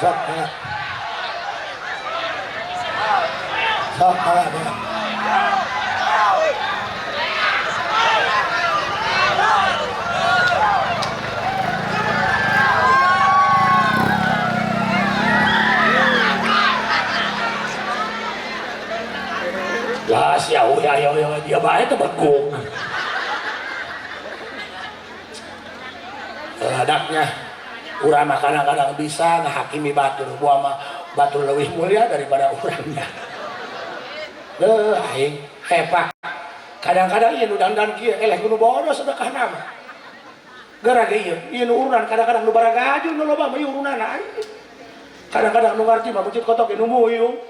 Sok mangga. Sok mangga, mangga. Lah sia ya ya ya dia bae teh begung. Adaknya urang mah kadang-kadang bisa ngahakimi batur, buah mah batur leuwih mulia daripada urangnya. Leuh aing hebat. Kadang-kadang ieu nu dandan kieu eleh nu bodoh sedekahna mah. Gara ge ieu, ieu nu urunan kadang-kadang nu baragaju nu loba mah ieu urunana aing. Kadang-kadang nu ngarti mah mencit kotok nu muyung.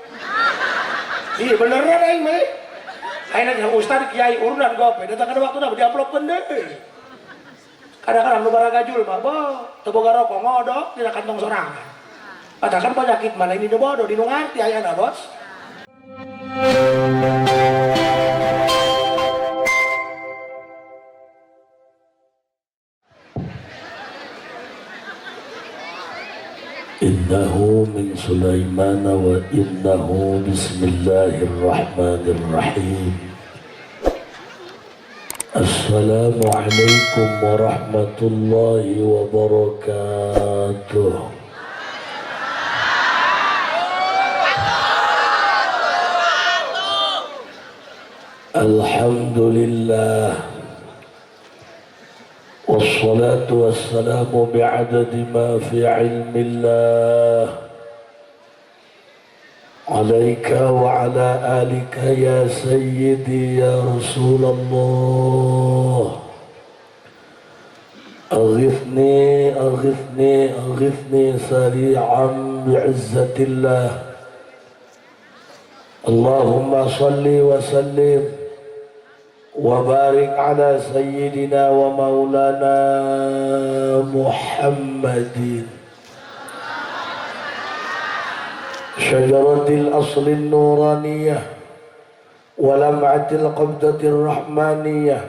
Iya beneran aing mah. Aing teh ustad kiai urunan gope, datang kana waktuna diamplopkeun deui. Kadang-kadang nu baragajul mah boh, teu boga rokok ngodok dina kantong sorangan. Padahal kan penyakit mana ini nu bodoh, di nu ngarti ayana bos. إنه من سليمان وإنه بسم الله الرحمن الرحيم. السلام عليكم ورحمة الله وبركاته. الحمد لله والصلاة والسلام بعدد ما في علم الله عليك وعلى آلك يا سيدي يا رسول الله. أغثني أغثني أغثني سريعا بعزة الله. اللهم صل وسلم وبارك على سيدنا ومولانا محمد شجرة الأصل النورانية ولمعة القبضة الرحمانية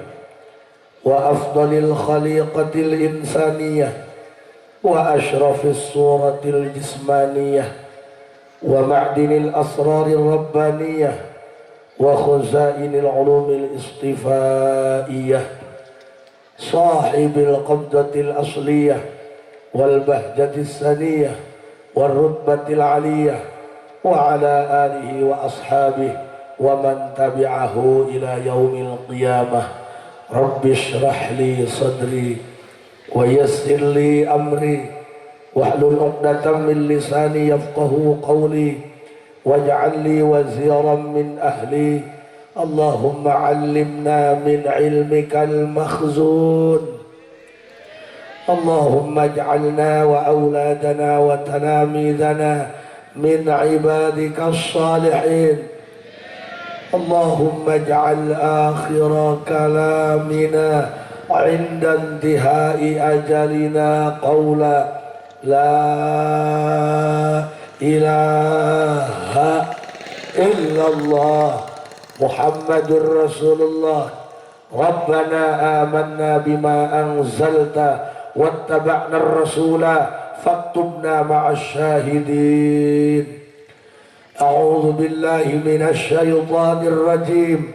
وأفضل الخليقة الإنسانية وأشرف الصورة الجسمانية ومعدن الأسرار الربانية وخزائن العلوم الاصطفائية صاحب القبضة الأصلية والبهجة السنية والرتبة العلية وعلى آله وأصحابه ومن تبعه إلى يوم القيامة. رب اشرح لي صدري ويسر لي أمري واحلل عقدة من لساني يفقه قولي واجعل لي وزيرا من أهلي. اللهم علمنا من علمك المخزون. اللهم اجعلنا وأولادنا وتلاميذنا من عبادك الصالحين. اللهم اجعل آخر كلامنا عند انتهاء أجلنا قولا لا إله إلا الله محمد رسول الله. ربنا آمنا بما أنزلت واتبعنا الرسول فاكتبنا مع الشاهدين. أعوذ بالله من الشيطان الرجيم.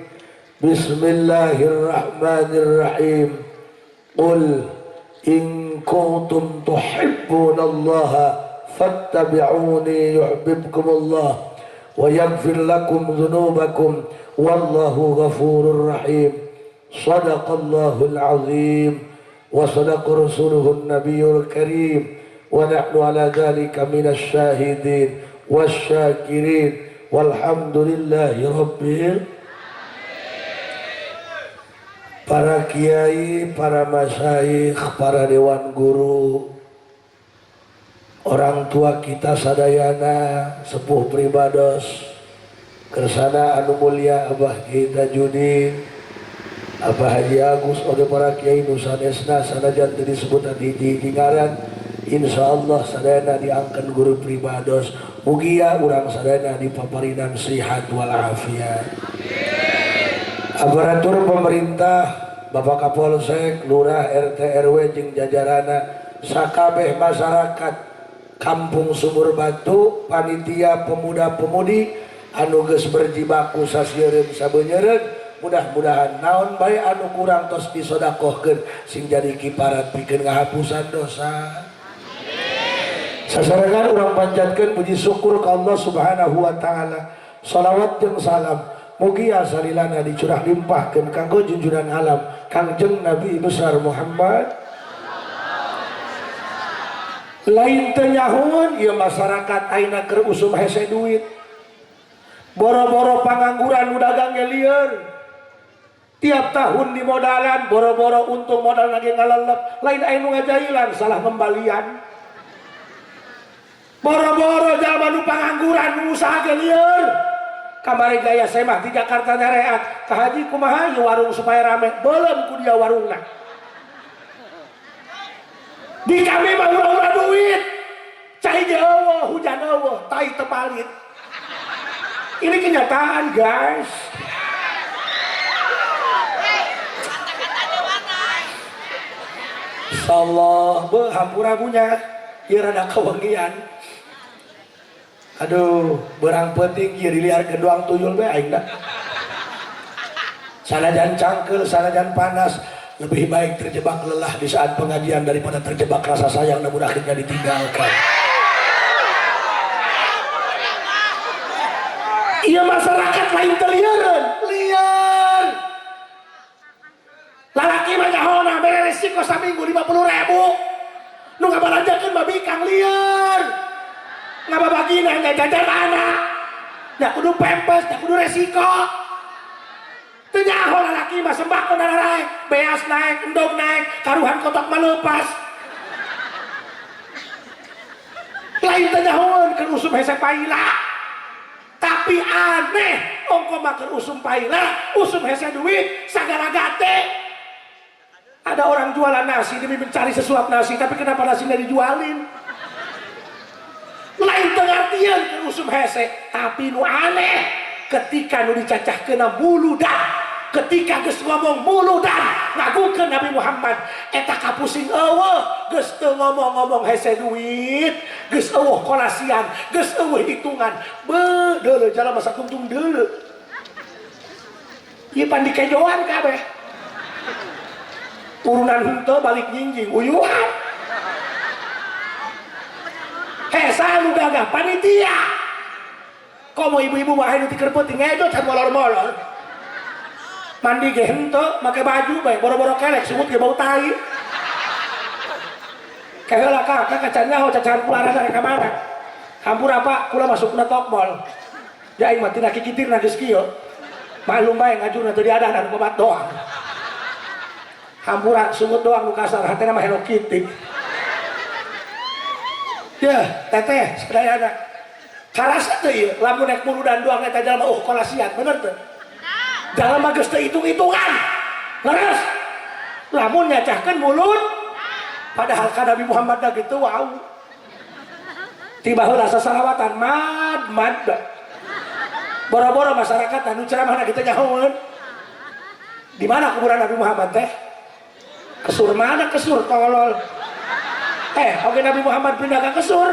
بسم الله الرحمن الرحيم. قل إن كنتم تحبون الله فاتبعوني يحببكم الله ويغفر لكم ذنوبكم والله غفور رحيم. صدق الله العظيم وصدق رسوله النبي الكريم ونحن على ذلك من الشاهدين والشاكرين والحمد لله رب. Para kiai, para masyayikh, para dewan guru, orang tua kita sadayana, sepuh pribados, kersana anu mulia Abah Kiai Tajudin, Abah Haji Agus, oge para kiai nu sanesna sanajan teu disebut hiji-hiji ngaran, insyaallah sadayana diangkeun guru pribados. Mugia urang sadayana dipaparinan sehat wal afiat. Aparatur pemerintah, Bapak Kapolsek, Lurah, RT, RW jeung jajarana, sakabeh masyarakat Kampung Sumur Batu, panitia pemuda-pemudi anu geus berjibaku sasieureun sabeunyereun, mudah-mudahan naon bae anu kurang tos disodakohkeun sing jadi kiparat pikeun ngahapusan dosa. Sasarengan urang panjatkeun puji syukur ka Allah Subhanahu wa taala. Salawat jeung salam mugia salilana dicurah limpahkeun kanggo junjunan alam Kangjeng Nabi besar Muhammad. Lain teu nyahoeun ieu masyarakat ayeuna keur usum hese duit. Boro-boro pangangguran nu dagang ge lieur. Tiap tahun di modalan boro-boro untung modal lagi ngalelep, lain aya nu ngajailan salah ngembalian. Boro-boro jalma nu pangangguran nu usaha ge lieur. Kamari gaya semah di Jakarta nyareat, ka haji kumaha ieu warung supaya rame, beuleum ku dia warungna. Di kami mah urang-urang duit. Cai ge eueuh, hujan eueuh, tai tepalit. Ini kenyataan, guys. Insyaallah beuh hampura punya ieu rada kawengian. Aduh, berang penting ieu diliarkeun doang tuyul bae aing da. Sanajan cangkeul, sanajan panas, lebih baik terjebak lelah di saat pengajian daripada terjebak rasa sayang namun akhirnya ditinggalkan. Iya masyarakat lain teliaran, liar. Lalaki mah nyahona mere resiko saminggu 50.000. Nu ngabalanjakeun mah bikang liar. Ngababagina nya jajan anak. Nya kudu pempes, nya kudu resiko. Teu nyaho lalaki mah sembako naraek, beas naik, endog naik, karuhan kotok mah leupas. Lain teu nyahoeun keur usum hese paila. Tapi aneh, ongko mah keur usum paila, usum hese duit, sagala gate. Ada orang jualan nasi demi mencari sesuap nasi, tapi kenapa nasinya dijualin? Lain tengartian keur usum hese, tapi nu aneh ketika nu dicacahkeuna muludan, ketika geus ngomong muludan ngagukeun Nabi Muhammad, eta kapusing eueuh, geus teu ngomong-ngomong hese duit, geus eueuh kolasian, geus eueuh hitungan. Beuh, deuleu jalan masa tungtung deuleu. Ieu pan dikejoan kabeh. Urunan henteu balik nyingjing uyuhan. Hesa nu gagah panitia. Komo ibu-ibu mah anu tiker peuting ngedot can molor-molor. Mandi ge henteu, make baju bae boro-boro kelek sungut ge bau tai. Keheula ka kacan nyaho cacahan kula rada rek ka mana. Hampura Pak, kula masukna tokmol. Ja aing mah tina kikitirna geus kieu. Maklum bae ngajurna teu diadahan anu komat doang. Hampura sungut doang nu kasar, hatena mah Hello Kitty. Ya, teteh sadayana. Karasa teu ieu lamun rek muludan doang eta jalma kolasian, bener teu? Jalma geus teu hitung-hitungan. Leres. Lamun nyacahkeun mulut padahal ka Nabi Muhammad da kitu wau. Tiba heula sasalawatan mad mad. Boro-boro masyarakat anu ceramahna kitu nyahoeun. Di mana kuburan Nabi Muhammad teh? Kesur mana kesur tolol. Oke Nabi Muhammad pindah ke kesur.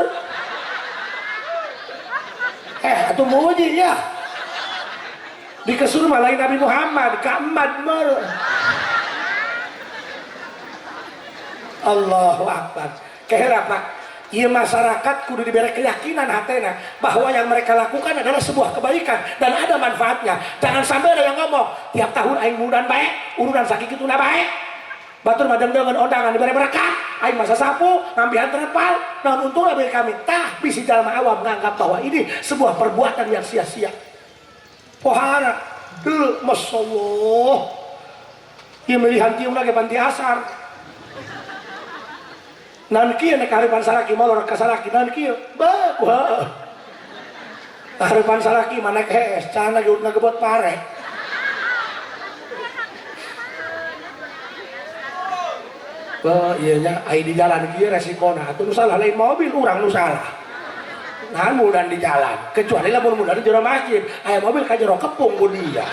Atuh muji ya. Di kesur mah lain Nabi Muhammad, ka Ahmad mer. Allahu Akbar. Kehera Pak, ieu masyarakat kudu diberi keyakinan hatena bahwa yang mereka lakukan adalah sebuah kebaikan dan ada manfaatnya. Jangan sampai ada yang ngomong tiap tahun aing mudan bae, urunan sakituna bae. Batur mah dengan undangan diberi berkat, aing masa sapu, ngambihan terpal, naon untungna bagi kami. Tah bisi jalma awam menganggap bahwa ini sebuah perbuatan yang sia-sia. Pohara, deuleu masyaallah. Ieu melihan tiung lagi panti asar. Naon kieu nek kaharepan salaki molor ka salaki naon kieu? Beuh, heuh. Kaharepan salaki mah nek hees, can lagi ngagebot pare. Beuh, ieu nya ai di jalan kieu resikona atuh nu salah lain mobil urang nu salah. Nah, mudan di jalan, kecuali lamun mudan di jero masjid, aya mobil ka jero kepung ku dia.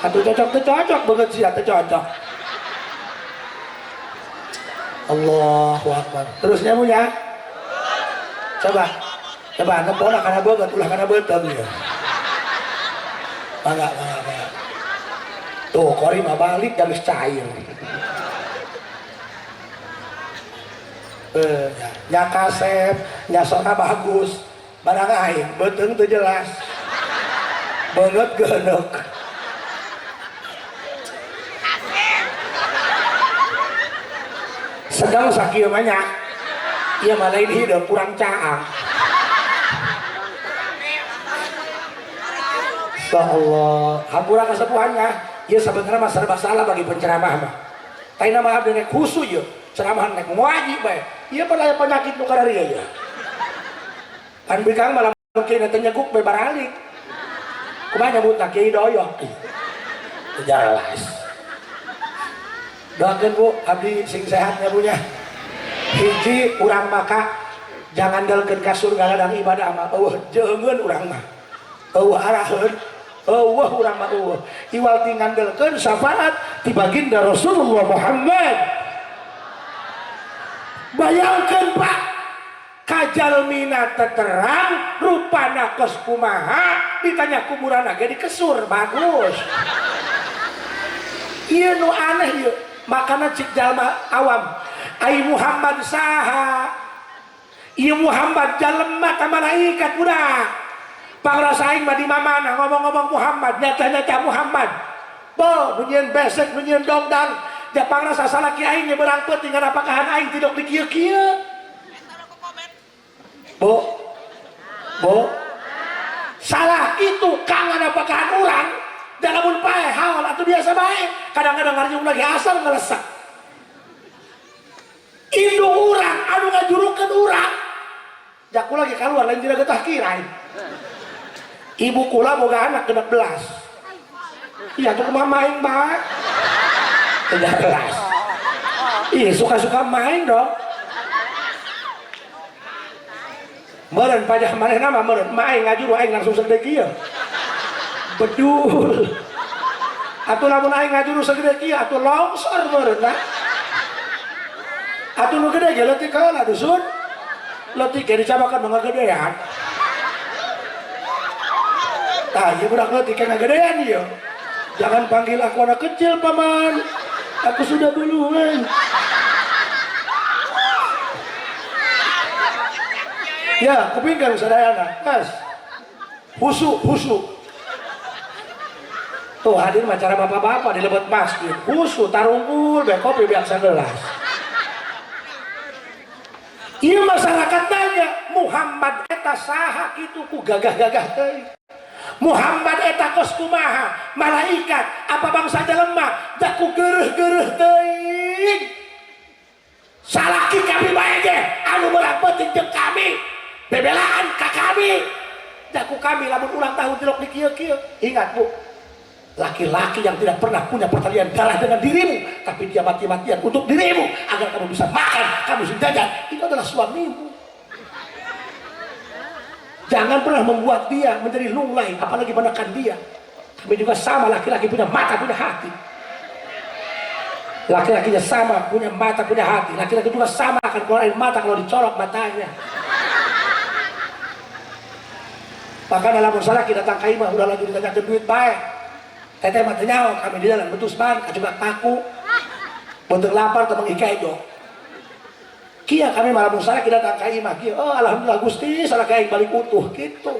Atuh cocok teu cocok beungeut sia teu cocok. Allahu Akbar. Terusnya punya? Coba. Coba nempona kana beungeut ulah kana beuteung ya. Mangga, mangga, mangga. Tuh, kori mah balik geus cair. Nya kasep, nya sona bagus. Barang aing beuteung teu jelas. Beungeut geuneuk. Sedang sakieu mah nya. Ieu mah lain hideung kurang caang. Allah, hampura kasepuhannya. Ieu sebenarnya mah serba salah bagi penceramah mah. Taina mah abdi rek khusu ieu, ceramahan rek ngaji bae. Ieu pada aya penyakit nu kararieu ieu. Pan bikang malah mungkin teh nyeguk bae baralik. Kumaha nyebutna Kiai Doyok? Teu jelas. Doakeun Bu, abdi sing sehatnya Bu nya. Hiji urang maka jangan delkeun ka surga ladang ibadah mah eueuh jeungeun urang mah. Eueuh araheun, eueuh urang mah eueuh. Iwal ti ngandelkeun syafaat ti baginda Rasulullah Muhammad. Bayangkeun Pak, kajalmina teterang rupana kos kumaha ditanya kuburan ge dikesur bagus. Ieu nu aneh ieu, makana cik jalma awam ai Muhammad saha? Ieu Muhammad jalema ka malaikat budak. Pangrasa aing mah di mamana ngomong-ngomong Muhammad, nyata-nyata Muhammad. Bo, nu nyieun besek, nu nyieun dongdang, ja pangrasa salaki aing ge berang peuting nganapakahan aing tidok di kieu-kieu. Bu, bu, salah itu kangen apakahan urang, lamun pae haol atau biasa bae, kadang-kadang ngarjung lagi asal ngelesak. Indung urang anu ngajurukeun urang, jaku lagi keluar lain tidak getah kirai. Ibu kula boga anak 16. Iya tuh kumaha main bae. Tidak jelas. Iya suka-suka main dong. Meureun pajah manehna mah meureun main ngajuru aing langsung segede kieu. Bedul. Atuh lamun aing ngajuru segede kieu atuh longsor meureun lah. Atuh nu gede ge leutik heula dusun. Leutik ge dicabakan nu ngagedean. Tah ieu budak leutik ge ngagedean ieu. Jangan panggil aku anak kecil paman. Aku sudah duluan. Ya, kupingkan sadayana. Mas. Husu, husu. Tuh hadir acara bapak-bapak di lebet masjid. Husu tarungkul be kopi biasa gelas. Ieu masyarakat nanya, Muhammad eta saha kitu ku gagah-gagah teuing. Muhammad eta kos kumaha? Malaikat apa bangsa jelema? Da ku geureuh-geureuh teuing. Salaki kami bae ge anu beurang penting jeung kami. Bebelaan ka kami. Jaku kami lamun ulang tahun tilok di kieu-kieu. Ingat Bu, laki-laki yang tidak pernah punya pertalian darah dengan dirimu, tapi dia mati-matian untuk dirimu agar kamu bisa makan, kamu bisa jajan, itu adalah suamimu. Jangan pernah membuat dia menjadi lunglai, apalagi menekan dia. Kami juga sama, laki-laki punya mata, punya hati. Laki-lakinya sama, punya mata, punya hati. Laki-laki juga sama akan keluar air mata kalau dicolok matanya. Bahkan dalam salah kita datang ke imah, udah lagi ditanya ke duit baik. Teteh mah teu nyaho, kami di jalan betus ban, kajebak paku. Bentuk lapar temeng ikejo. Kia kami malah salah kita datang ke imah, kia, oh alhamdulillah Gusti, salah kayak balik utuh gitu.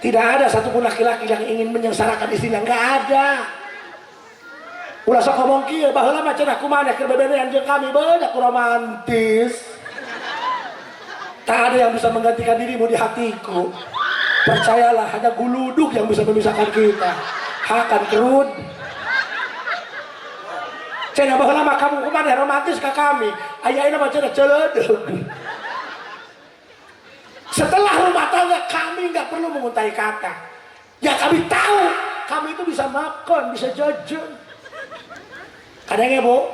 Tidak ada satupun laki-laki yang ingin menyengsarakan istrinya, nggak ada. Ulah sok ngomong kieu, baheula mah cenah kumaha keur bebenean jeung kami banyak romantis. Tak ada yang bisa menggantikan dirimu di hatiku. Percayalah, hanya guluduk yang bisa memisahkan kita. Hakan kerud. Cenah baheula mah kamu kumaha romantis ka kami. Aya ayeuna mah cenah celeudeuh. Setelah rumah tangga kami nggak perlu menguntai kata. Ya kami tahu, kami itu bisa makan, bisa jajan. Kadangnya Bu,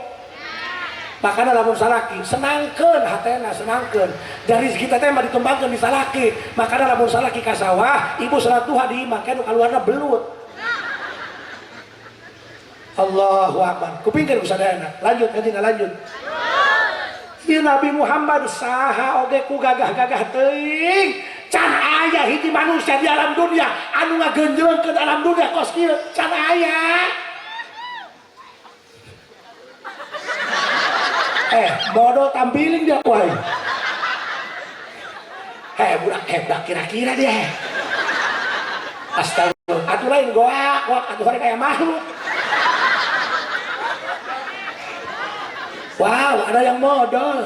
makanya lamun salaki senangkeun hatena, senangkeun. Dari kita teh mah ditumbangkeun di salaki. Makanya lamun salaki ka sawah, ibu salat duha di imah, keun kaluarna belut. Allahu Akbar. Kupingkeun ku sadayana. Lanjut ngajina lanjut. Ieu Nabi Muhammad saha oge ku gagah-gagah teuing. Can aya hiji manusia di alam dunia anu ngagenjlengkeun alam dunia kos kieu. Can aya. Bodoh tampiling dia ku aing. Budak budak kira-kira dia. Astagfirullah. Atuh lain goak, goak atuh hari kayak makhluk. Wow, ada yang modal.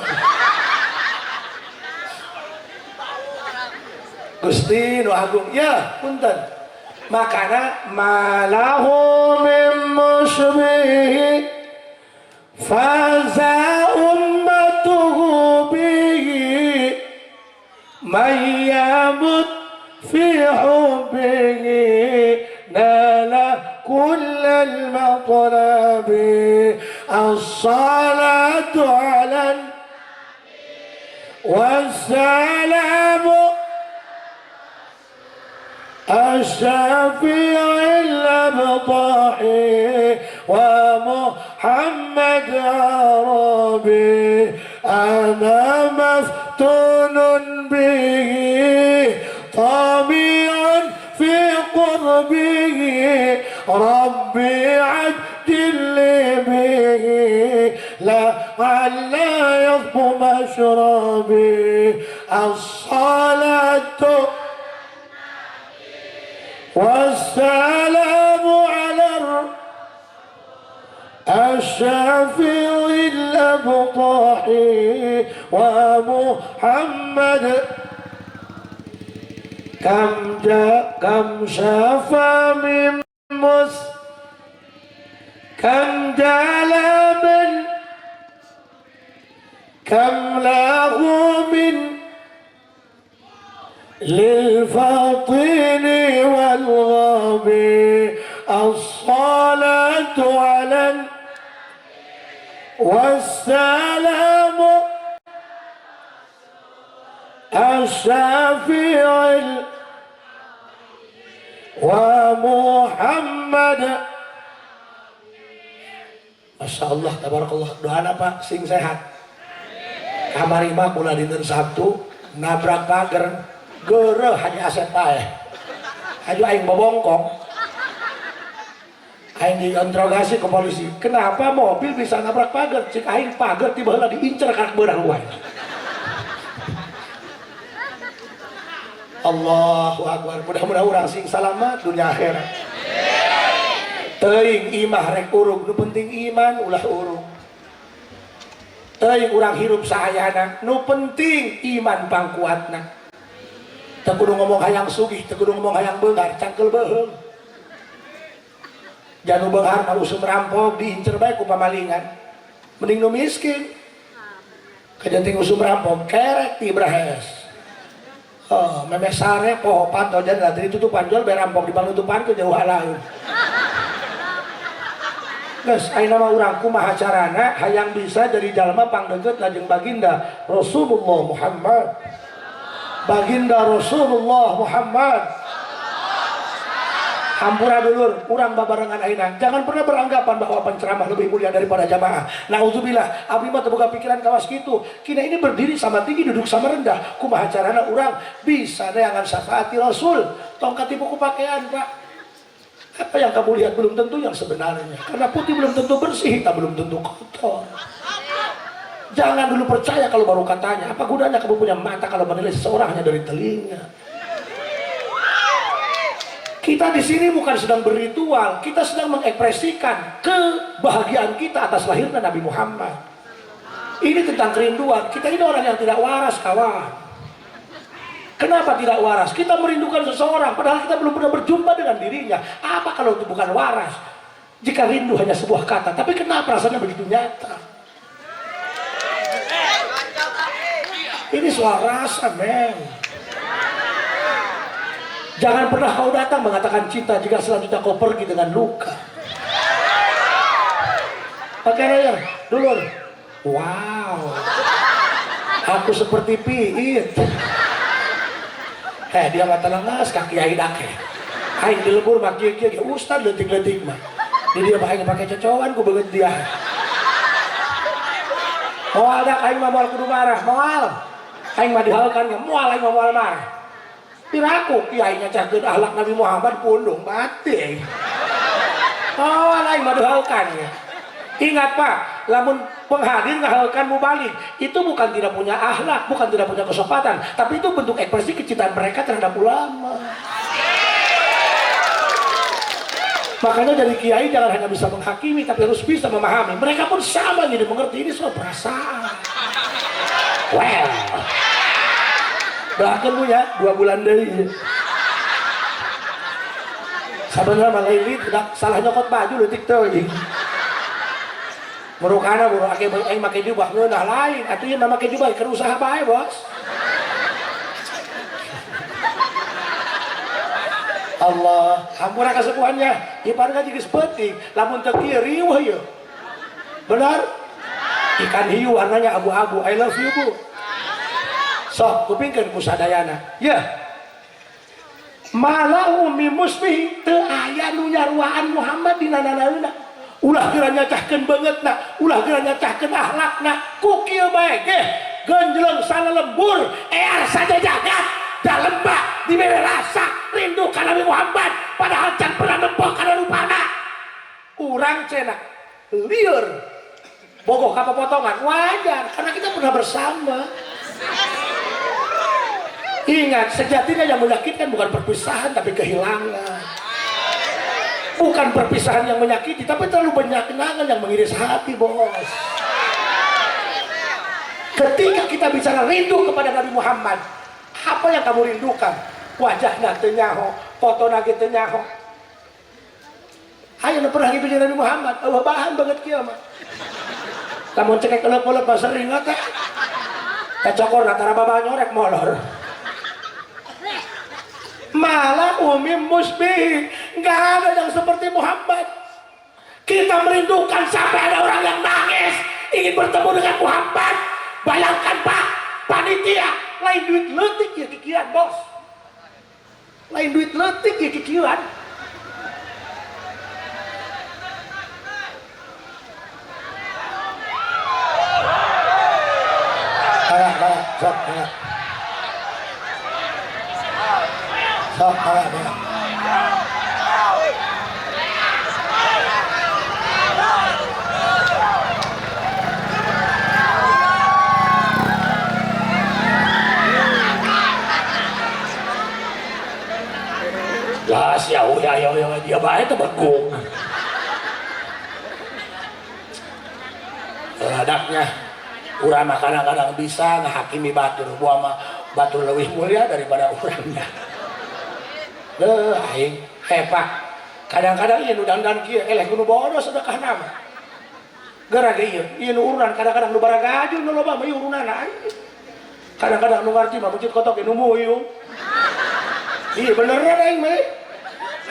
Gusti nu agung, ya punten. Makana malahu mim musbihi faza ummatuhu bihi mayyamut fi hubbihi nala kullal matlabi. الصلاة على والسلام الشفيع الأبطحي ومحمد عربي أنا مفتون به طميع في قربه ربي عجل به لعل يصب مشربي. الصلاة والسلام على الشفيع الأبطحي ومحمد كم شفى من مس كم جال من كم له من للفاطن والغابي. الصلاة على والسلام الشافع ومحمد. Masya Allah, tabarakallah. Doana Pak, sing sehat. Kamari mah kula dinten Sabtu nabrak pager, gereh hanya aset paeh. Aju aing bobongkong. Aing diinterogasi ke polisi. Kenapa mobil bisa nabrak pager? Cik aing pager tiba heula diincer karak beurang wae. Allahu Akbar. Mudah-mudahan urang sing salamat dunia akhirat. Teuing imah rek urung, nu penting iman ulah urung. Teuing urang hirup saayana, nu penting iman pangkuatna. Teu kudu ngomong hayang sugih, teu kudu ngomong hayang beunghar, cangkeul beuheung. Janu beunghar mah usum rampok diincer bae ku pamalingan. Mending nu miskin. Kajanting usum rampok kerek ti Ibrahes. Oh, memeh sare poho pantau janda ditutupan jual bae rampok di panutupan ke jauh lain. Geus ayeuna mah urang kumaha carana hayang bisa jadi jalma pangdeukeut lajeng baginda Rasulullah Muhammad. Baginda Rasulullah Muhammad. Hampura dulur, urang babarengan ayeuna. Jangan pernah beranggapan bahwa penceramah lebih mulia daripada jamaah. Nauzubillah, abdi mah teu boga pikiran kawas kitu. Kina ini berdiri sama tinggi, duduk sama rendah. Kumaha carana urang bisa neangan syafaati Rasul. Tong katipu ku pakaian, Pak. Apa yang kamu lihat belum tentu yang sebenarnya. Karena putih belum tentu bersih, hitam belum tentu kotor. Jangan dulu percaya kalau baru katanya. Apa gunanya kamu punya mata kalau menilai seseorang hanya dari telinga? Kita di sini bukan sedang berritual, kita sedang mengekspresikan kebahagiaan kita atas lahirnya Nabi Muhammad. Ini tentang kerinduan. Kita ini orang yang tidak waras, kawan. Kenapa tidak waras? Kita merindukan seseorang, padahal kita belum pernah berjumpa dengan dirinya. Apa kalau itu bukan waras? Jika rindu hanya sebuah kata, tapi kenapa rasanya begitu nyata? Ini soal rasa, men. Jangan pernah kau datang mengatakan cinta jika selanjutnya kau pergi dengan luka. Oke, Raya, dulur. Wow, aku seperti piit. Dia mata lengas kaki aing dake. Aing dilebur mah kieu kieu ustad leutik-leutik mah. Jadi dia pakai pakai cocokan ku beungeut dia. Moal dak aing mah moal kudu marah, moal. Aing mah dihalkan ge moal aing mah moal marah. Piraku kiai nyacahkeun akhlak Nabi Muhammad pundung mati. Moal aing mah dihalkan ya. Ingat Pak, lamun penghadir ngahalkan mubalig, itu bukan tidak punya akhlak, bukan tidak punya kesopanan, tapi itu bentuk ekspresi kecintaan mereka terhadap ulama. Makanya jadi kiai jangan hanya bisa menghakimi, tapi harus bisa memahami. Mereka pun sama jadi mengerti ini soal perasaan. Well, bahkan punya 2 bulan dari. Sebenarnya malah ini tidak salah nyokot baju leutik teuing. Merukana buru ake aing make jubah ngeunah lain, atuh ieu mah make jubah keur usaha bae, Bos. Allah, hampura kasepuhannya. Ieu pan geus peuting, lamun teu kieu riweuh ieu. Benar? Ikan hiu warnanya abu-abu. I love you, Bu. Sok kupingkeun ku sadayana. Yeuh. Malahu mi musbih teu aya nu nyaruaan Muhammad dina nanaeuna. Ulah geura nyacahkeun beungeutna, ulah geura nyacahkeun akhlakna. Ku kieu bae ge genjleng salalembur, ear sajajagat, dalem ba dibere rasa rindu ka Nabi Muhammad padahal can pernah nempo kana rupana. Urang cenah lieur bogoh ka popotongan wajar karena kita pernah bersama. Ingat, sejatinya yang menyakitkan bukan perpisahan tapi kehilangan. Bukan perpisahan yang menyakiti, tapi terlalu banyak kenangan yang mengiris hati, Bos. Ketika kita bicara rindu kepada Nabi Muhammad, apa yang kamu rindukan? Wajahna teu nyaho, fotona ge teu nyaho. Ayo nu pernah ngipin Nabi Muhammad, eueuh bahan banget kieu mah. Lamun cekek eleup-eleup mah sering teh. Kacokor tara babah nyorek molor. Malah umi musbih, nggak ada yang seperti Muhammad. Kita merindukan sampai ada orang yang nangis ingin bertemu dengan Muhammad. Bayangkan Pak, panitia lain duit leutik ya kikian bos, lain duit leutik ya kikian. Kayak, kayak, sok, kayak. Sok, kayak, kayak. Lah, ya, ya, ya, ya, dia bae teh begung. Ladaknya urang mah kadang-kadang bisa ngahakimi batur, buah mah batur leuwih mulia daripada urangnya. Leuh aing hebat. Kadang-kadang ieu nu dandan kieu eleh ku nu bodoh sedekahna mah. Gara ge ieu, ieu nu urunan kadang-kadang nu baragaju nu loba mah ieu urunana aing. Kadang-kadang nu ngarti mah mencit kotok nu muyung. Iya beneran aing mah.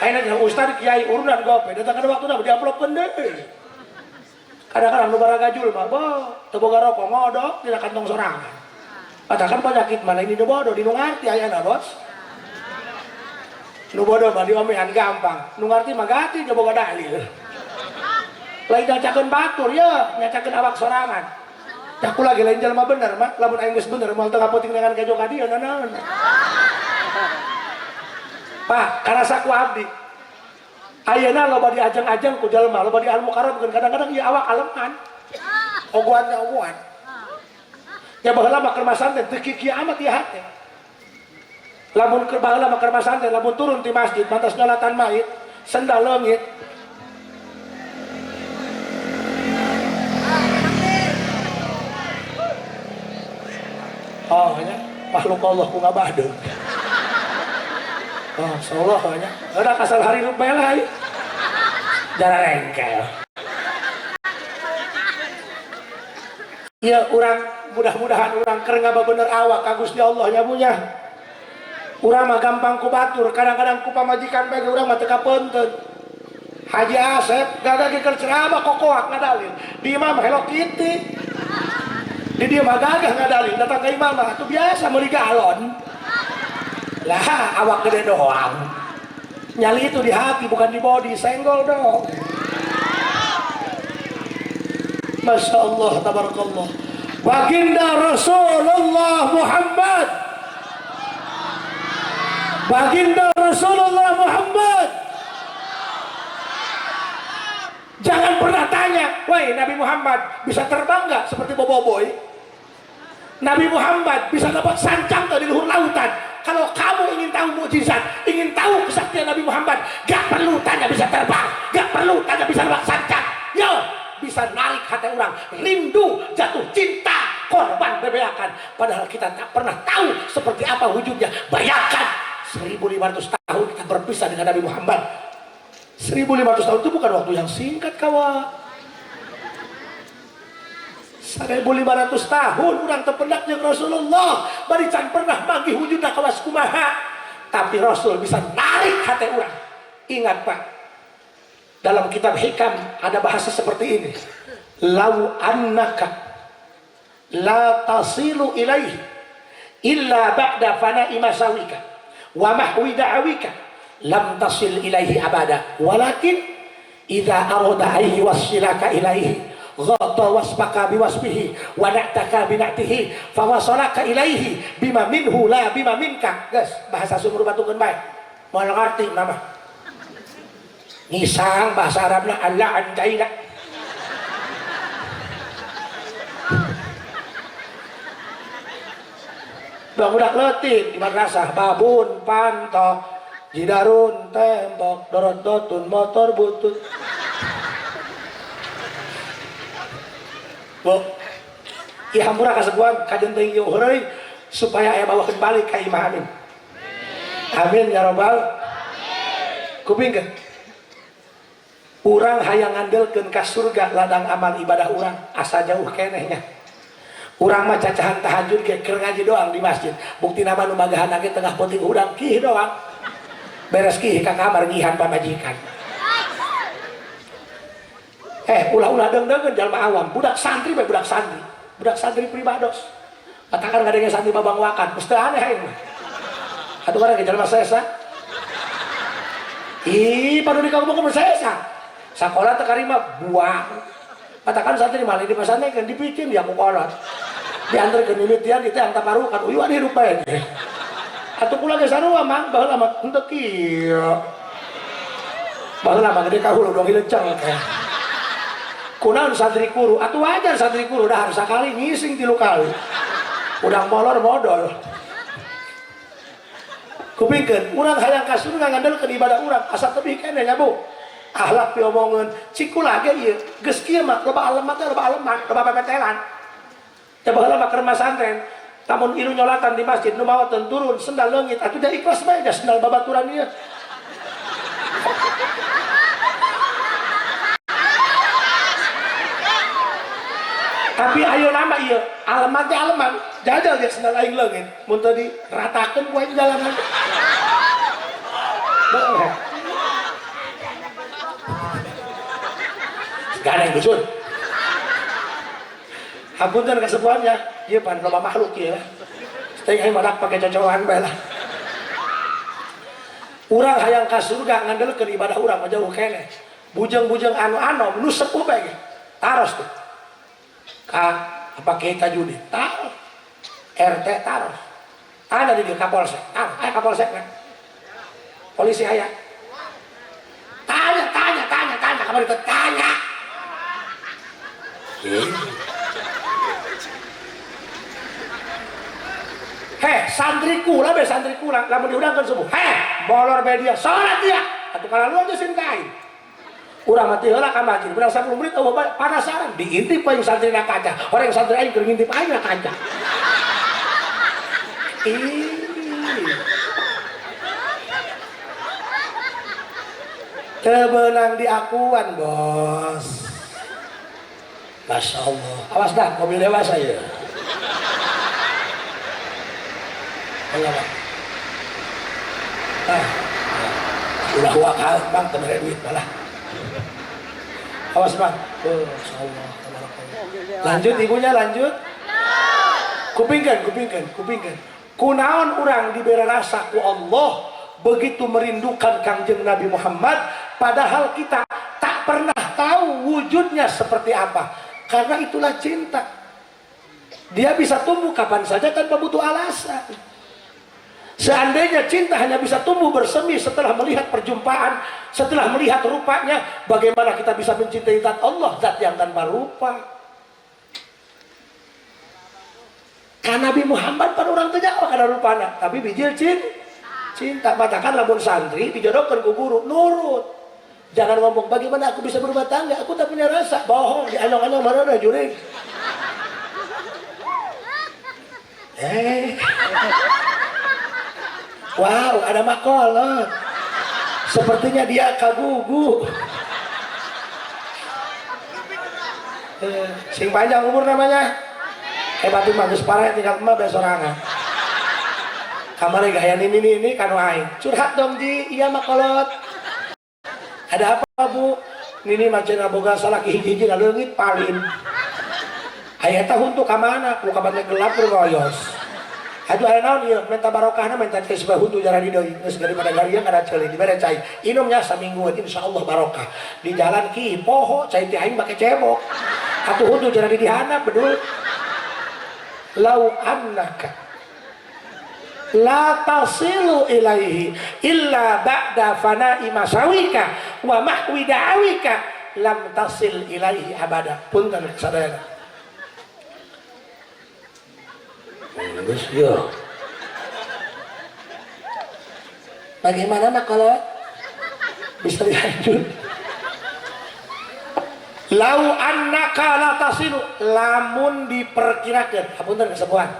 Aing nanya ustad kiai urunan gope, datang kana waktuna diamplopkeun deui. Kadang-kadang nu baragajul mah boh, teu boga rokok ngodok dina kantong sorangan. Padahal kan penyakit mana ini nu bodoh, di nu ngarti ayana bos. Nu bodoh mah diomean gampang, nu ngarti mah gati ge boga dalil. Lain nyacakeun batur ya, nyacakeun awak sorangan. Aku lagi lain jelema bener mah, lamun aing geus bener moal teu ngapoting dengan kejo ka dieu nanaon. Pak, karasa ku abdi. Ayeuna loba diajeng-ajeng ku jelema, loba di al-mukarram kadang-kadang ieu awak aleman. Ogoan nya ogoan. Ya baheula mah keur masantren teu kieu amat ieu hate. Lamun keur baheula mah keur masantren, lamun turun ti masjid mantas nyolatan mayit, sendal leungit. Oh, nya makhluk Allah ku ngabadeung. Oh, insyaallah nya. Ada kasal hari rupela ieu. Jara rengkel. Ya urang mudah-mudahan urang keur ngababener awak ka Gusti Allah nya punya. Urang mah gampang ku batur, kadang-kadang ku pamajikan bae urang mah teu kapeunteun. Haji Asep gagah ge keur ceramah kokoak ngadalil. Di imah mah Hello Kitty. Di dieu mah gagah ngadalil, datang ka imah mah atuh biasa meuli galon. Lah awak gede doang. Nyali itu di hati bukan di body, senggol dong. Masya Allah, tabarakallah. Baginda Rasulullah Muhammad, Baginda Rasulullah Muhammad. Jangan pernah tanya, woi Nabi Muhammad bisa terbang nggak seperti Boboiboy? Nabi Muhammad bisa dapat sancang di luhur lautan. Kalau kamu ingin tahu mukjizat, ingin tahu kesaktian Nabi Muhammad, gak perlu tanya bisa terbang, gak perlu tanya bisa dapat sancang. Yo, bisa narik hati orang, rindu, jatuh cinta, korban bebeakan. Padahal kita tak pernah tahu seperti apa wujudnya. Bayangkan 1500 tahun kita berpisah dengan Nabi Muhammad. 1500 tahun itu bukan waktu yang singkat, kawan. 1500 tahun urang terpendak jeung Rasulullah, bari can pernah manggih wujudna kawas kumaha, tapi Rasul bisa narik hati urang. Ingat Pak, dalam kitab Hikam ada bahasa seperti ini, lau annaka la tasilu ilaihi illa ba'da fana'i masawika wa mahwi da'awika lam tasil ilaihi abada, walakin idza arada ay yuwassilaka ilaihi ghata wasfaka biwasfihi wa na'taka bina'tihi fawasalaka ilaihi bima minhu la bima minka. Guys, bahasa sumur batukeun bae moal ngarti mama ngisang bahasa Arabna Allah anjaina. Budak leutik di madrasah, babun panto jidarun tembok dorot dotun motor butut. Bu, ieu hampura kasepuhan kajen teuing ieu heureuy supaya aya bawakeun balik ka imah, amin. Amin ya robbal. Kupingkeun. Urang hayang ngandelkeun ka surga ladang amal ibadah urang asa jauh keneh nya. Urang mah cacahan tahajud ge keur ngaji doang di masjid. Bukti nama nu magahan ge tengah peuting hudang kih doang. Beres kih ka kamar ngihan pamajikan. Ulah-ulah deung-deungeun jalma awam, budak santri bae, budak santri. Budak santri pribados. Katakan ngadenge santri babangwakan, mesti aneh aing mah. Atuh barang ge jalma sesa. Ih, padu di kampung sesa. Sakola teu karima buang. Katakan santri malah di pesantren kan dipicin dia ku kolot. Diantarkeun mimitian di teh taparukan uyuan hirup bae. Atuh kula ge sarua mang, baheula mah henteu kieu. Baheula mah gede ka hulu dong hileceng teh. Kunaon santri kuru? Atuh wajar santri kuru dahar sakali ngising 3 kali. Udang molor modol. Kupingkeun, urang hayang ka surga ngandelkeun ibadah urang asa tebih keneh nya Bu. Akhlak piomongeun, cik kula ge ieu geus kieu mah loba aleman teh, loba aleman, loba pepetelan. Teh baheula mah keur masantren, lamun ilu nyolatan di masjid nu mawa turun sendal leungit atuh da ikhlas bae da sendal babaturan ieu. Tapi ayo nama ieu, aleman teh aleman, jajal dia sendal aing leungit, mun teu diratakeun ku aing jalanan. Beuh. Gak ada yang dusun. Hapunten kesepuhannya, ieu pan loba makhluk ieu lah. Teh aing madak pake cocokan bae lah. Urang hayang ka surga ngandelkeun ibadah urang mah jauh keneh. Bujeng-bujeng anu anom nu sepuh bae ge. Taros tuh. Ka apa kita judi? Taros. RT taros. Ada di Kapolsek. Taros, aya Kapolsek kan. Polisi aya. Tanya, tanya, tanya, tanya, kamari teh tanya. Heh, santri kula be santri kula, lamun diundangkeun subuh. Heh, bolor be dia, salat dia. Atuh kana lu aja sin kain. Urang mati heula ka masjid, urang 10 menit eueuh bae panasaran, diintip ku aing santri na kaca. Orang santri aing keur ngintip aing na kaca. Ih. Teu beunang diakuan, Bos. Masya Allah. Awas dah, mobil dewasa ya. Allah. Ah, ulah wakal bang, teu mere duit malah. Awas bang. Oh, Masya Allah. Lanjut ibunya lanjut. Kupingkan, kupingkan, kupingkan. Kunaon urang diberi rasa ku Allah begitu merindukan Kangjeng Nabi Muhammad, padahal kita tak pernah tahu wujudnya seperti apa. Karena itulah cinta. Dia bisa tumbuh kapan saja tanpa butuh alasan. Seandainya cinta hanya bisa tumbuh bersemi setelah melihat perjumpaan, setelah melihat rupanya, bagaimana kita bisa mencintai zat Allah, zat yang tanpa rupa? Karena Nabi Muhammad pan urang teu nyaho kana rupana, tapi bijil cinta. Matakan lamun santri dijodohkeun ku guru, nurut. Jangan ngomong bagaimana aku bisa berumah tangga, aku tak punya rasa. Bohong, dianyong-anyong mana juring. Wow, ada makolot. Sepertinya dia kagugu. Sing panjang umur namanya. Batu bagus parah tinggal emak besorangan. Kamari gaya ini kanu aing. Curhat dong Ji, iya makolot. Ada apa Bu? Nini macena boga salaki hiji-hiji ngaleungit palin. Aya tah huntu ka mana? Ku kabarna gelap ngoyos. Aduh aya naon ieu? Minta barokahna minta teh sebab huntu jarang di deui. Geus daripada gariang kana ceuli dibere cai. Inumnya samingguan insyaallah barokah. Di jalan ki poho cai teh aing make cebok. Atuh huntu jarang di dihanap bedul. Lau annaka la tasilu ilaihi illa ba'da fana'i masawika wa mahwi da'awika lam tasil ilaihi abada. Punten sadayana. Geus ya. Bagaimana mah kalau bisa dilanjut? Lau annaka la tasilu, lamun diperkirakan, hapunten kesepuhan.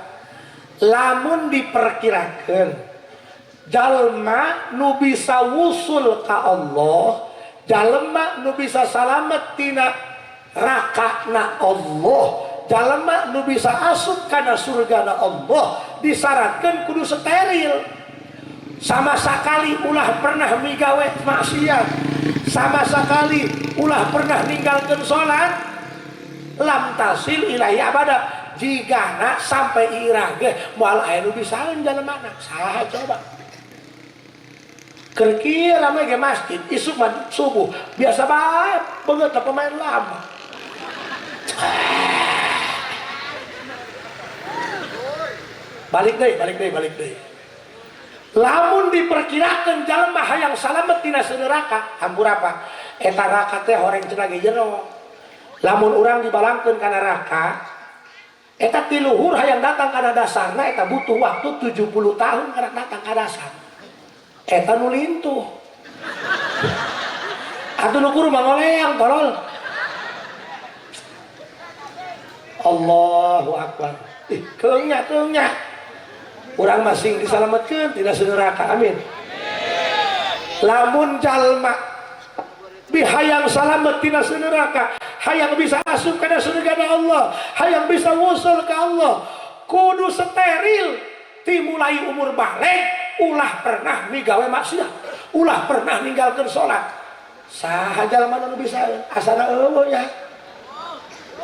Lamun diperkirakan jalma nu bisa wusul ka Allah, jalma nu bisa salamet tina rakana Allah, jalma nu bisa asup kana surgana Allah, disyaratkeun kudu steril. Sama sekali ulah pernah migawe maksiat, sama sekali ulah pernah ninggalkeun salat, lam tasil ilahi abada. Jigana sampai irah ge moal aya nu bisaeun jalemana. Saha coba? Keur kieu lama ge masjid isuk mah subuh biasa bae beungeut pemain lama. Balik deui, balik deui, balik deui. Lamun diperkirakan jalma hayang salamet tina neraka, hampura apa? Eta neraka teh horeng cenah ge jero. Lamun urang dibalangkeun ka neraka, eta ti luhur hayang datang kana dasarna eta butuh waktu 70 tahun kana datang ka dasar. Eta nu lintuh. Atuh nu kudu mangoleang tolol. Allahu akbar. Ih, keungnya keungnya. Urang masing disalametkeun tina neraka. Amin. Lamun jalma bihayang salamet tina neraka, hayang bisa asup kana surga Allah, hayang bisa wusul ka Allah, kudu steril dimulai umur balik, ulah pernah migawe maksiat, ulah pernah ninggalkeun salat. Saha jalma nu bisa asana eueuh nya.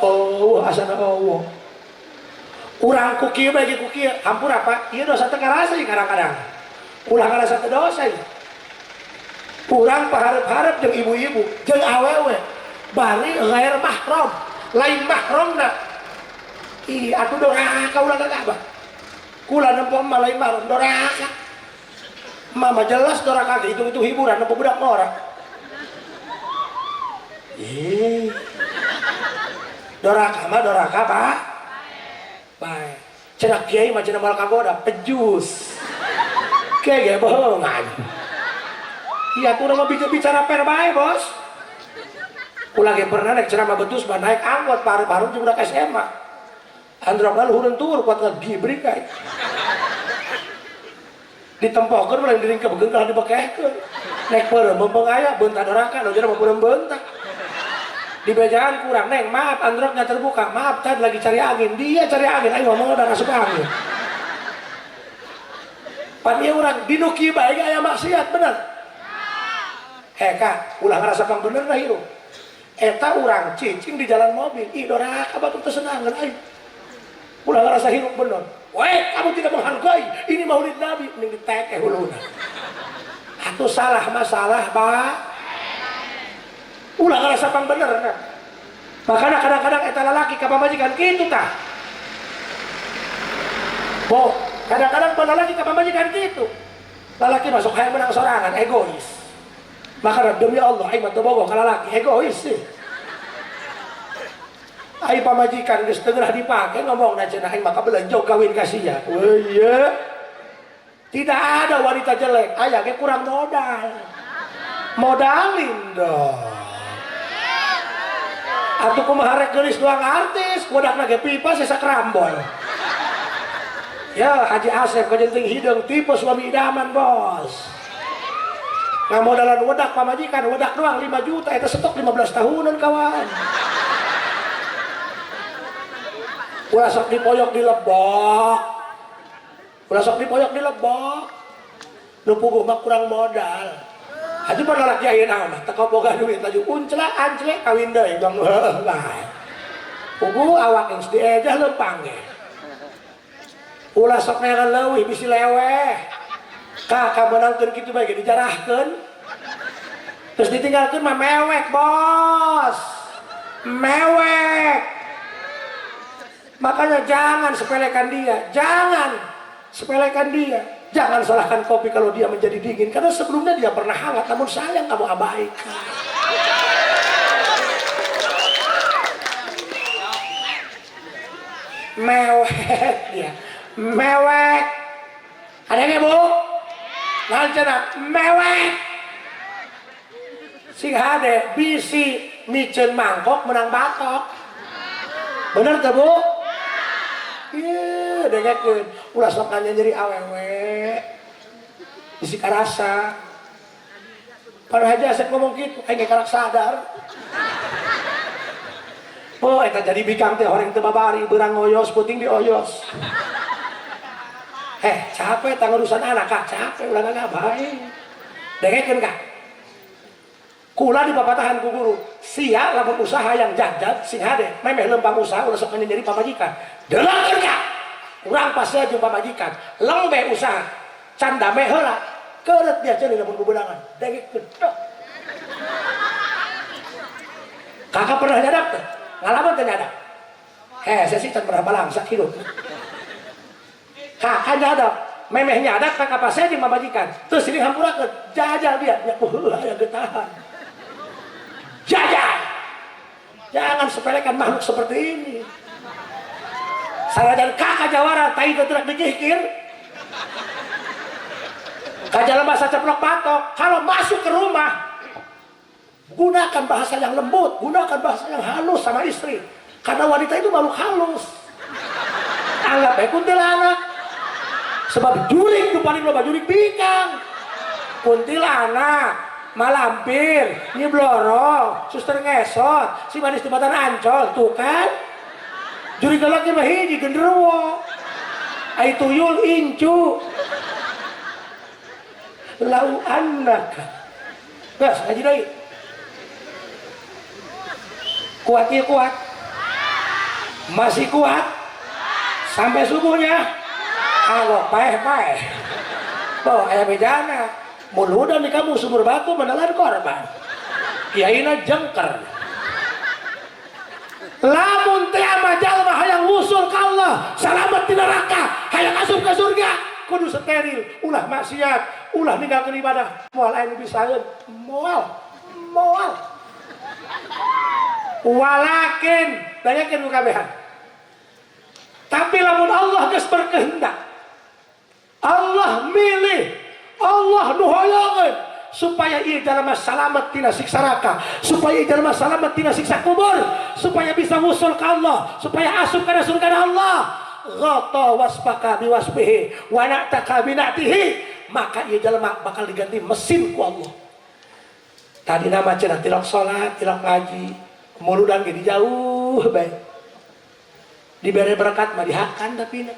Oh, asana eueuh. Urang ku kieu bae ku kieu, hampura Pak, ieu dosa teh karasa ieu kadang-kadang. Ulah ngarasa teh dosa ieu. Urang paharep-harep jeung ibu-ibu, jeung awewe, bari ghair mahram, lain mahramna. Ih, atuh doraka ulah ka Abah. Kula nempo mah lain mahram, doraka. Mama jelas doraka ge hitung-hitung hiburan nempo budak ngora. Ih. Doraka mah doraka, Pak. Baik. Cenah kiai mah cenah moal kagoda, pejus. Kiai ge bohongan. Iya, kurang mau bicara per bae, Bos. Ulah ge pernah naik ceramah betus mah naik angkot paru-paru jeung budak SMA. Androkna luhureun tur kuat ngagibrik kae. Ditempokeun mah lain diringkebekeun kalah dibekehkeun. Naik peureum meunpeung aya beunta doraka nu jero mah peureum beunta. Di bejaan kurang, neng maaf androknya terbuka, maaf tadi lagi cari angin, dia cari angin, ayo ngomong udah masuk angin. Pan ieu urang dinu kieu bae ge aya maksiat bener. Kak, ulah ngerasa pang bener dah hirup. Eta urang cicing di jalan mobil, ih doraka batur teu senangeun aing. Ulah ngerasa hirup bener. Weh, kamu tidak menghargai, ini maulid Nabi, mending ditekeh huluna. Atuh salah masalah, Pak. Ulah ngerasa pang bener, kan? Makanya kadang-kadang eta lalaki ka pamajikan kitu tah. Bo, kadang-kadang lalaki ka pamajikan kitu. Lalaki masuk hayang menang sorangan, egois. Maka demi Allah aing mah teu bogoh ka lalaki, egois sih. Ai pamajikan geus teu geurah dipake ngomongna cenah aing mah kabelenjog kawin ka sia. Weuh ieu. Tidak ada wanita jelek, aya ge kurang modal. Modalin dong. Atuh kumaha rek geulis doang artis, godakna ge pipa sesa kerambol. Ya Haji Asep kajenting hideung tipe suami idaman bos. Ngamodalan wedak pamajikan, wedak doang 5 juta, eta stok 15 tahunan kawan. Ulah sok dipoyok di lebok. Ulah sok dipoyok di lebok. Nu puguh mah kurang modal. Haji pun lalaki ayeuna mah teu boga duit laju unclak anclek kawin deui bang heuh bae. Puguh awak geus diejah leumpang ge. Ulah sok neangan leuwih bisi leweh. Ka kameunangkeun kitu bae ge dijarahkeun. Terus ditinggalkeun mah mewek, Bos. Mewek. Makanya jangan sepelekan dia, jangan sepelekan dia. Jangan salahkan kopi kalau dia menjadi dingin, karena sebelumnya dia pernah hangat, namun sayang kamu abaikan. Mewek dia, mewek. Ada yang bu? Lanjut, mewek. Sing hade bisi micen mangkok menang batok. Bener tuh bu? Iya, dengekeun. Ulah sok nanya nyeri awewe. Bisi karasa. Padahal aja Asep ngomong gitu, aing ge karak sadar. Oh, eta jadi bikang teh horeng teu babari, beurang ngoyos, puting dioyos. Capek tang urusan anak kak, capek ulah ngagabae. Dengekeun kak. Kula di papatahan ku guru, sia lamun usaha yang jagjag sing hade, memeh lempang usaha ulah sok nyeri pamajikan. Delengkeun kak. Urang pasti jeung pamajikan, lengbe usaha, can dame heula. Keureut dia ceuli lamun bebeunangan. Dengekeun. Kakak pernah nyadap teh? Ngalaman teh nyadap? Saya sih can pernah balangsak hidup. Kakak nyadap, memeh nyadap kakak pasea jeung pamajikan. Terus sini hampurakeun, jajal dia, nya heuh aya getahan. Jajal. Jangan sepelekan makhluk seperti ini. Sanajan kakak jawara tai teu terak dikikir. Kajalan bahasa ceplok batok, kalau masuk ke rumah gunakan bahasa yang lembut, gunakan bahasa yang halus sama istri. Karena wanita itu makhluk halus. Anggap bae kuntilanak. Sebab jurik nu paling loba jurik bikang. Kuntilanak, malampir, Nyi Blorong, suster ngesot, si manis jembatan Ancol, tuh kan? Jurik lelaki mah hiji genderuwo. Ai tuyul incu. Lau annaka. Gas, ngaji deui. Kuat ya kuat. Masih kuat? Sampai subuhnya? Alo paeh-paeh. Oh, aya bejana. Mun udah di kamu sumur batu menelan korban. Kiaina jengker. Lamun teh ama jalma hayang wusul ka Allah, salamet di neraka, hayang asup ka surga, kudu steril, ulah maksiat, ulah ninggalkeun ibadah. Moal aya nu bisaeun, moal. Moal. Walakin, tanyakeun ku kabehan. Tapi lamun Allah geus berkehendak, Allah milih, Allah nu hoyongeun supaya ieu jalma salamet tina siksa neraka, supaya ieu jalma salamet tina siksa kubur, supaya bisa wusul ka Allah, supaya asup kana surga Allah. Ghata wasfaka biwasfihi wa na'taka bina'tihi, maka ieu jalma bakal diganti mesin ku Allah. Tadi nama cenah tilok salat, tilok ngaji, muludan ge dijauh bae. Dibere berkat mah dihakan tapi na.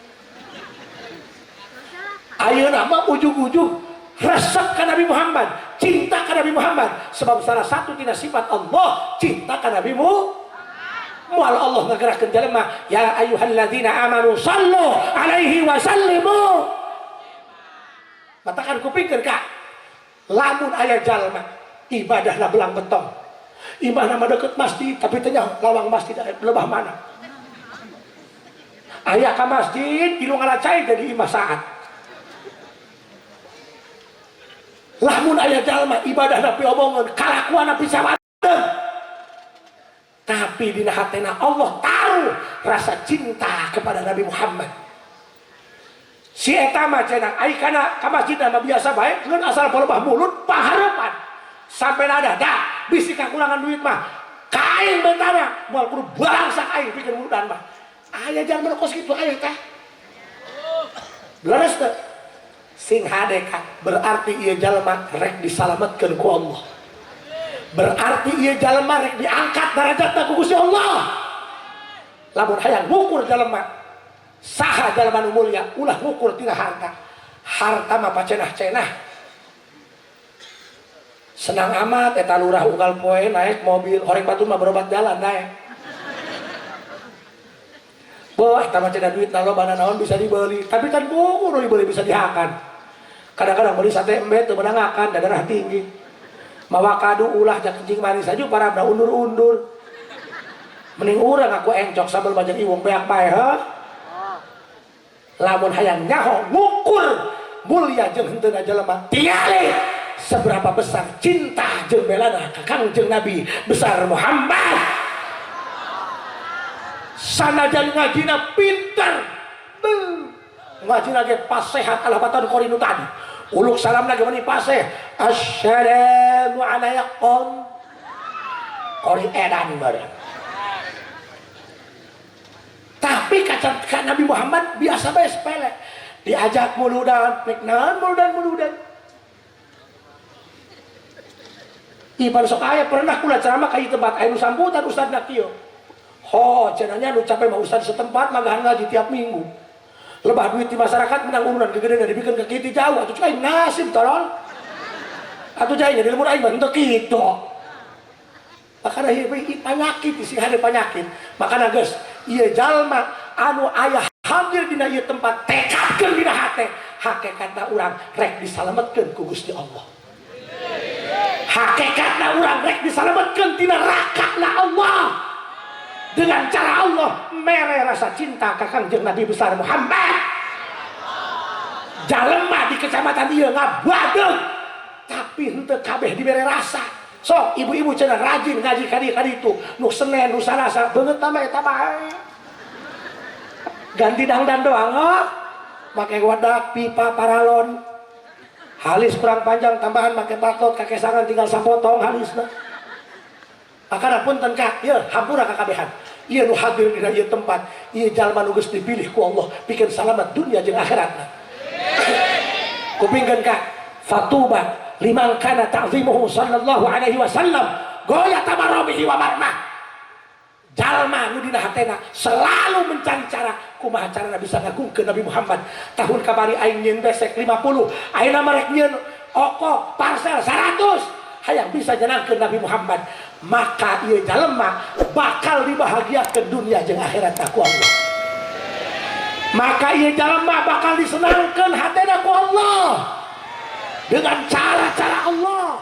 Ayeuna mah ujug-ujug resep ka Nabi Muhammad, cinta ka Nabi Muhammad. Sebab salah satu tina sifat Allah, cinta ka Nabi Muhammad. Moal Allah ngagerakeun jelema, ya ayyuhalladzina amanu sallu alaihi wa sallimu. Matakan kupikir kak, lamun aya jalma ibadahna belang betong, Imahna mah deket masjid tapi teh lawang masjid lebah mana. Aya ka masjid ilu ngalacai jadi imah saat. Lamun aya jalma ibadahna piomongeun, kalakuanna pisawadeun. Tapi dina hatena Allah taruh rasa cinta kepada Nabi Muhammad. Si eta mah cenah ai kana ka masjid mah biasa bae ngeun asal palebah mulut paharepan. Sampai nada dah bisi kakurangan duit mah kain bentana moal kudu barangsak aing pikeun muludan mah. Aya jalma kos kitu aya teh. Leres teh. Sing hade ka berarti ieu jalma rek disalametkeun ku Allah. Berarti ieu jalma rek diangkat darajatna ku Gusti Allah. Lamun hayang ngukur jalma saha jalma nu mulia ulah ngukur tina harta. Harta mah pacenah-cenah. Senang amat eta lurah unggal poe naik mobil, horeng batur mah berobat jalan naik. Wah, eta mah cenah duit loba naon bisa dibeli, tapi kan buku nu dibeli bisa dihakan. Kadang-kadang beli sate embe teu meunang ngakan, da darah tinggi. Mawa kadu ulah jak kencing manis aja parabna undur-undur. Mending urang aku encok sambel majeng iwung beak bae heuh. Lamun hayang nyaho ngukur mulia jeung henteuna jelema tingali seberapa besar cinta jeung belana ka Kangjeng Nabi besar Muhammad. Sanajan ngajina pinter, ngajina ge pasehat ala batan korinu tadi. Uluk salam lagi meni paseh. Assalamu alaikum. Kori edan bareng. Tapi kaca Nabi Muhammad biasa bae sepele. Diajak muludan, nek naon muludan. Ipan sok aya pernah kula ceramah ka ieu tempat aya nu sambutan ustadna kieu. Ho, cenahnya nu capek mah ustad setempat magahan ngaji tiap minggu. Lebah duit di masyarakat menang urunan kegedean dibikin ke kitu jauh atuh cai nasib tolol. Atuh cai jadi lemur aing mah henteu kitu. Makana ieu panyakit sing hade panyakit. Makana geus ieu jalma anu aya hadir dina ieu tempat tekadkeun dina hate, hakikatna urang rek disalametkeun ku Gusti Allah. Hakikatna urang rek disalametkeun tina neraka Allah. Dengan cara Allah mere rasa cinta ka Kangjeng Nabi besar Muhammad. Jalema di kecamatan ieu ngabadeug tapi henteu kabeh dibere rasa. Sok ibu-ibu cenah rajin ngaji ka dieu ka ditu, nu Senen nu Salasa beungeut mah eta bae. Ganti dangdan doang oh. Make wadak pipa paralon. Halis kurang panjang tambahan make patot kakesangan tinggal sapotong halisna. Makana punten ka, ieu hampura kakabehan. Ieu nu hadir dina ieu tempat, ieu jalma nu geus dipilih ku Allah pikeun salamet dunia jeung akhiratna. Kupingkeun ka, fatuba liman kana ta'zimuhu sallallahu alaihi wasallam goya tamaramihi wa marmah. Jalma nu dina hatena selalu mencari cara kumaha carana bisa ngagungkeun Nabi Muhammad. Tahun kamari aing nyeun besek 50, ayeuna mah rek nyeun oko parcel 100. Hayang bisa nyenangkeun Nabi Muhammad, maka ieu jalma bakal dibahagiakeun dunia jeung akhirat ku Allah. Maka ieu jalma bakal disenangkeun hatena ku Allah dengan cara-cara Allah.